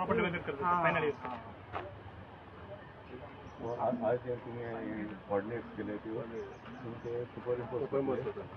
Proper develop करता final use. आज तुम्ही कॉर्डिनेट्स केले किंवा तुमचे सुपर इम्पोज होता.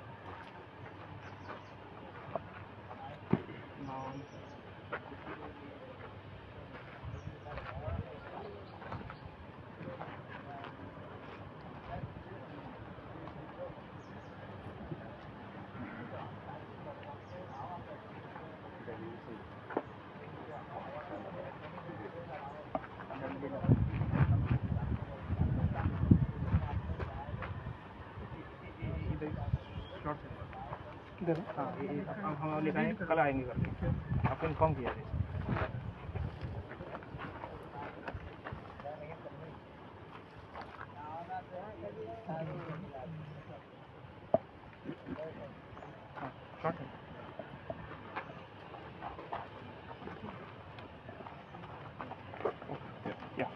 हाँ, हम लेकर आएंगे, कल आएंगे करके आपको इन्फॉर्म किया है। हाँ, शॉर्ट है। या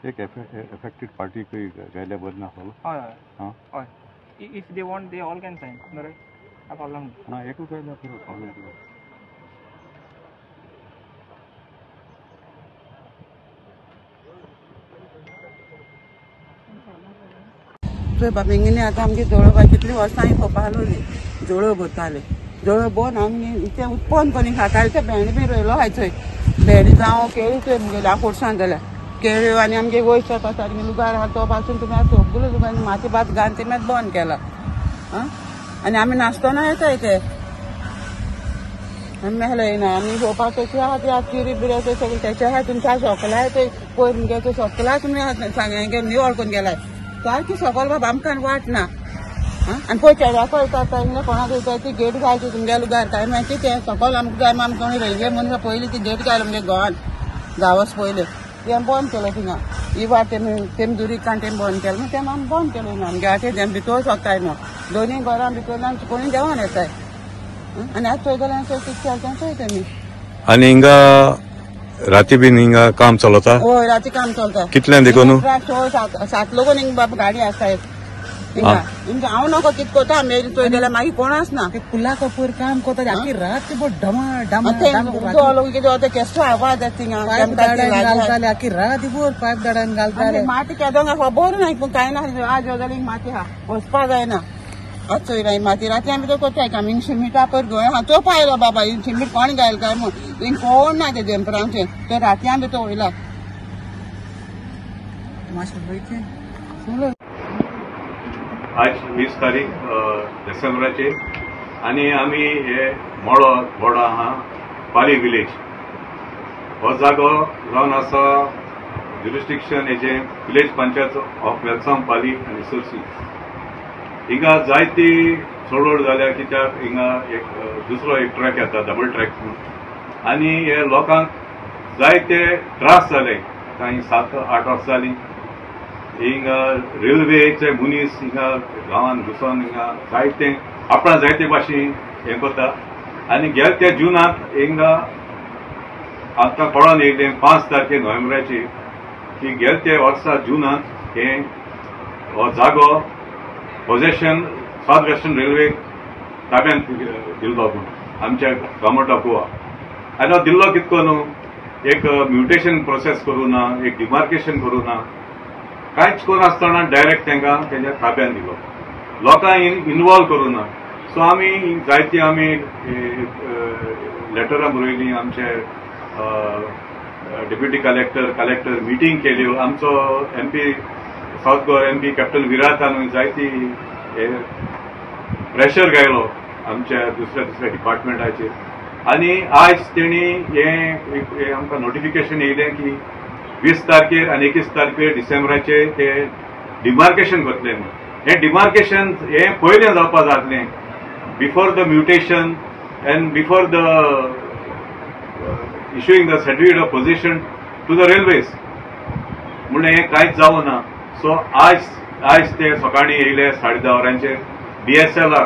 एक एफेक्टेड पार्टी कोई गेल्या बरें ना. हय हय हय, if they want they all can sign, बरें प्रॉब्लम ना. एकूच आयल्यार पुरो, प्रॉब्लम कितें. चोय बाबा हिंगा आतां आमगे जळोव कितलीं वर्सां हांवें खोपालोली जळोव भरताले, जळोव भरून आमगे इतलें उत्पन्न करून खाताले. ते भेंडे बी रोयलो आहाय चोय, भेंडे जावं केळी चोय मुगेले हांव कोडसान जाल्यार केळ्यो आनी आमगे वयर शेत आसा लुगार आहा तो पासून तुमी आतां सगळो लुगार माती भात घालून तेमी आतां बंद केला. आं, आनी आमी नासतना येताय ते, आमी मेहले येना. आमी घेवपाक तशी आहा ती आतां चिरी बिरी ते सगळें तेचे आहा तुमच्या सोकलाय ते पयर मुगे ते सोकलाय तुमी सांगे निवळ करून गेलाय सारकी सकल बाबा आमकां वाट ना. आनी पळय चेड्याक वयता हिंगा कोणाक वयता ती गेट घालची तुमगे लुगार काय मागीर तें सकल आमकां जाय आमकां कोणी रेल्वे म्हणून पयलीं ती गेट घाल मुगे गोवान गांवाच पयलें तें बंद केलो थिंगा. ही वाट तेमी दुरीग काडून तेमी बंद केलो मागीर तें आमी बंद केलो हिंगा आमगे आतां तें भितर सोदताय न्हू दोनूय घरां भितर कोणी देवान येताय. आनी आतां चोय जाल्यार चोय कितें चलता चोय तेमी. आनी हिंगा राती बीन हिंगा काम चलता? हय, राती काम चलता. कितल्यान देखून? सात लोक हिंगा बाबा गाडी आसता हिंगा. हांव नको कितें कोता मेरी चोय जाल्यार मागीर कोण आसना. कुल्ला कपूर काम कोता आखी रात डमा डमा कितें केसो आवाज येता थिंगा घालताले आखी रात भर पायप दाडान घालताले. माती केदोंक खबर ना पूण कांय ना. आज जाल्यार माती आहा वचपा जायना. आज चोय ना माती राती आमी तो कोताय काम हिंग शिमिटा पयर गोंय आहा तो पायलो बाबा हिंग शिमीट कोण घायल काय म्हूण हिंग कोण ना ते देंपरांचे ते राती आमी तो वयला. आज 20 तारीख डिसेंबराचेर आनी आमी हे मळो बोडो आहा पाली विलेज हो जागो जावन आसा ज्युरिस्डिक्शन हेजे विलेज पंचायत ऑफ वेलसांव पाली आनी सोरसी. हिंगा जायती चळवळ जाल्या कित्याक हिंगा एक दुसरो एक ट्रॅक येता डबल ट्रॅक म्हणून आनी हे लोकांक जायते त्रास जाले. कांय 7-8 वर्सां जालीं हिंगा रेल्वेचे मनीस हिंगा गांवान घुसोन हिंगा जायते आपणा जायते भाशेन हें करता. आनी गेले त्या जुनांत हिंगा आमकां कळोन येयलें 5 तारखे नोव्हेंबराचेर की गेले त्या वर्सा जुनांत हें हो जागो पोजेशन सावथ वेस्टर्न रेल्वे ताब्यांत दिल्लो म्हूण आमच्या गव्हर्मेंट ऑफ गोवा. आनी हो दिल्लो कितको न्हू एक म्युटेशन प्रोसेस करूं ना, एक डिमार्केशन करूं ना, कांयच करून आसतना डायरेक्ट तांकां तेंच्या ताब्यांत दिलो, लोकांक इनवॉल्व करूं ना. सो आमी जायती आमी लेटरां बरयलीं, आमचे डेप्युटी कलेक्टर मिटींग केल्यो, आमचो MP South Goa MP captain विरातान जायती प्रेशर घायलो आमच्या दुसऱ्या दुसऱ्या डिपार्टमेंटाचेर. आनी आयज तेणी हें आमकां नोटिफिकेशन येयलें की 20 तारखेर आनी 21 तारखेर डिसेंबराचे ते डिमार्केशन करतले म्हणून. हें डिमार्केशन हें पयलें जावपा जातलें before the mutation and before the issuing the certificate of possession to the railways. म्हणून हें कांयच जावं ना. सो आयज ते सकाळीं येयले 10:30 वरांचेर DSLR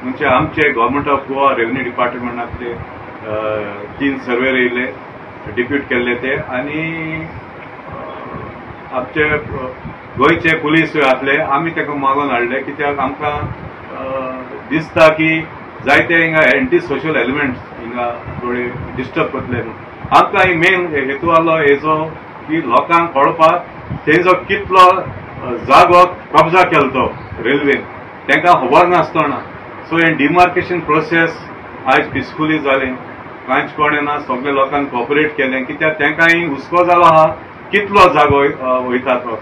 म्हणजे आमचे गव्हर्मेंट ऑफ गोवा रेव्हेन्यू डिपार्टमेंटांतले 3 सर्वेर येयले, डिप्यूट केल्ले ते, आनी आमचे गोंयचे पुलीस आसले, आमी ताका मागोवन हाडले कित्याक आमकां दिसता की जायते हिंगा एंटी सोशल एलिमेंट्स हिंगा थोडे डिस्टर्ब करतले म्हणून. आमकां ही मेन हेतू आसलो हेजो की लोकांक कळपाक तेंचो कितलो जागो कब्जा केलो तो रेल्वेन, तांकां खबर नासतना. सो हें डिमार्केशन प्रोसेस आयज पिसफुली जालें, कांयच कोणें ना, सगळे लोकांक कॉपरेट केलें कित्याक तांकांय हुस्को जालो आहा कितलो जागो वयता तो.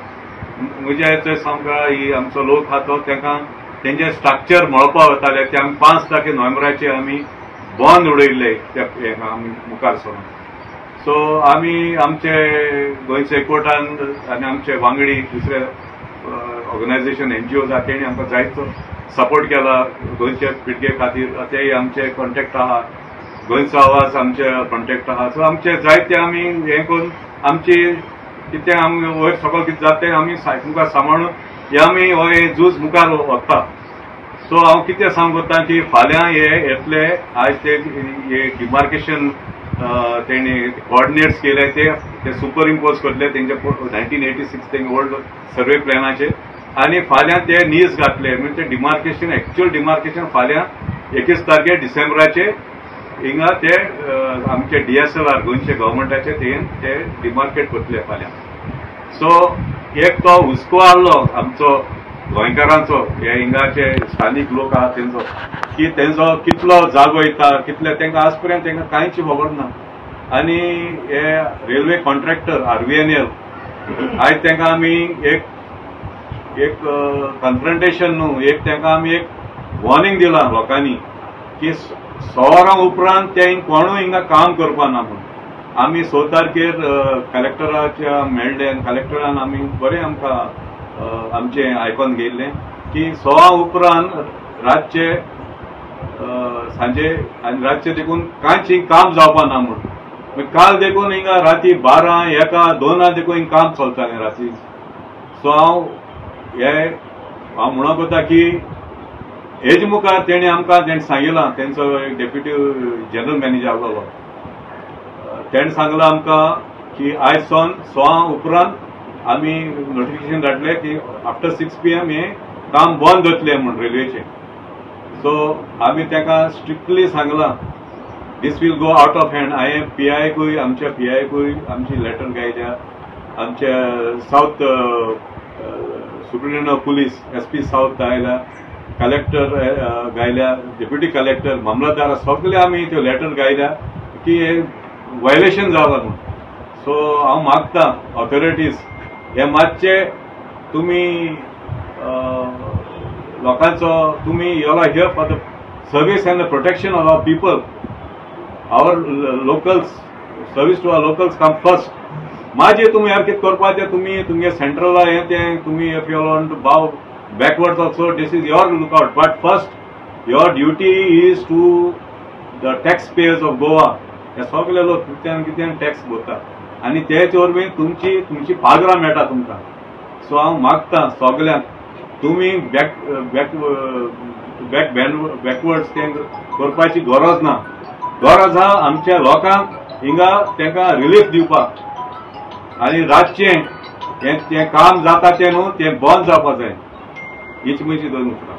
म्हज्या चोय सामका ही आमचो लोक आहा तो तांकां तेंचे स्ट्रक्चर मळपा वताले ते आमी 5 तारखे नोव्हेंबराचे आमी बंद उडयल्ले त्या आमी मुखार सरून. सो आमी आमचे गोंयचे एकवटान आनी आमचे वांगडी दुसरे ऑर्गनायझेशन NGO आहा तेणी आमकां जायतो सपोर्ट केला गोंयचे पिडगे खातीर, तेय आमचे कॉन्टेक्ट आहा, गोंयचो आवाज आमचे कॉन्टेक्ट आहा. सो आमचे जायते आमी हें करून आमची कितें आमी वयर सकयल कितें जाता तें आमी मुखार सांबाळून हे आमी हो हे झूज मुखार व्हरता. सो हांव कितें सांगूंक वता की फाल्यां हे येतले, आयज ते हे डिमार्केशन तेणी कॉर्डिनेट्स केले ते सुपर इम्पोज करतले तेंचे 1986 तेंगे ओल्ड सर्वे प्लॅनाचेर, आनी फाल्यां ते नीज घातले म्हणजे डिमार्केशन एक्च्युअल डिमार्केशन फाल्यां 21 तारखेर डिसेंबराचे हिंगा ते आमचे DSLR गोंयचे गव्हर्मेंटाचे ते डिमार्केट करतले फाल्यां. सो एक तो हुस्को आहलो आमचो गोंयकारांचो, हे हिंगाचे स्थानीक लोक आहा तेंचो की तेंचो कितलो जागो येता कितले तांकां आज पर्यंत तांकां कांयच खबर ना. आनी हे रेल्वे कॉन्ट्रॅक्टर RVNL आयज तांकां आमी एक एक कन्फ्रंटेशन न्हू, एक तांकां आमी एक वॉर्निंग दिलां लोकांनी की 100 वरां उपरांत ते कोणूय हिंगा काम करपा ना म्हणून. आमी 6 तारखेर कलेक्टराच्या मेळ्ळे आनी कलेक्टरान आमी बरें आमकां आमचें आयकोन घेयल्लें की 100 उपरांत रातचे सांजे आनी रातचे देखून कांयच हिंग काम जावपा ना म्हणून. काल देखून हिंगा राती 12, 1, 2 देखून हिंग काम चलतालें राती. सो हांव हे हांव म्हणूंक वता की हेज मुखार तेणी आमकां तेणें सांगिलां, तेंचो एक डेप्युटी जनरल मॅनेजर आसलेलो, तेणें सांगलां आमकां की आयज सावन 100 उपरांत आमी नोटिफिकेशन धाडलें की आफ्टर 6 PM हें काम बंद जातलें म्हूण रेल्वेचें. सो आमी तांकां स्ट्रिक्टली सांगलां this will go out of hand. हांवें PI कूय आमच्या PI कूय आमची लेटर गायल्या, आमच्या south superintendent of police SP south गायल्या, कलेक्टर गायल्या, डेप्युटी कलेक्टर, मामलतदार सगळे आमी त्यो लेटर गायल्या की हे व्हायलेशन जालां म्हूण. सो हांव मागता ऑथॉरिटीज हे मातशे तुमी लोकांचो तुमी you are here for the service and the protection of our people, our locals, service to our locals come first. मागीर तुमी यार कितें करपाचें तुमी तुमगे सेंट्रला हें तें तुमी if you want to bow backwards also, this is your lookout, but first your duty is to the tax payers of Goa. हे सगळे लोक कित्यान कित्यान टॅक्स भरता आनी तेच वरवीं तुमची तुमची पागरां मेळटा तुमकां. सो हांव मागता सगल्यांक तुमी बॅक बॅक बॅक बॅकवर्ड्स तें करपाची गरज ना. गरज आहा आमच्या लोकांक हिंगा तांकां रिलीफ दिवपाक आनी रातचें हें तें काम जाता तें न्हू तें बंद जावपा जाय. हीच म्हजी दोन उतरां.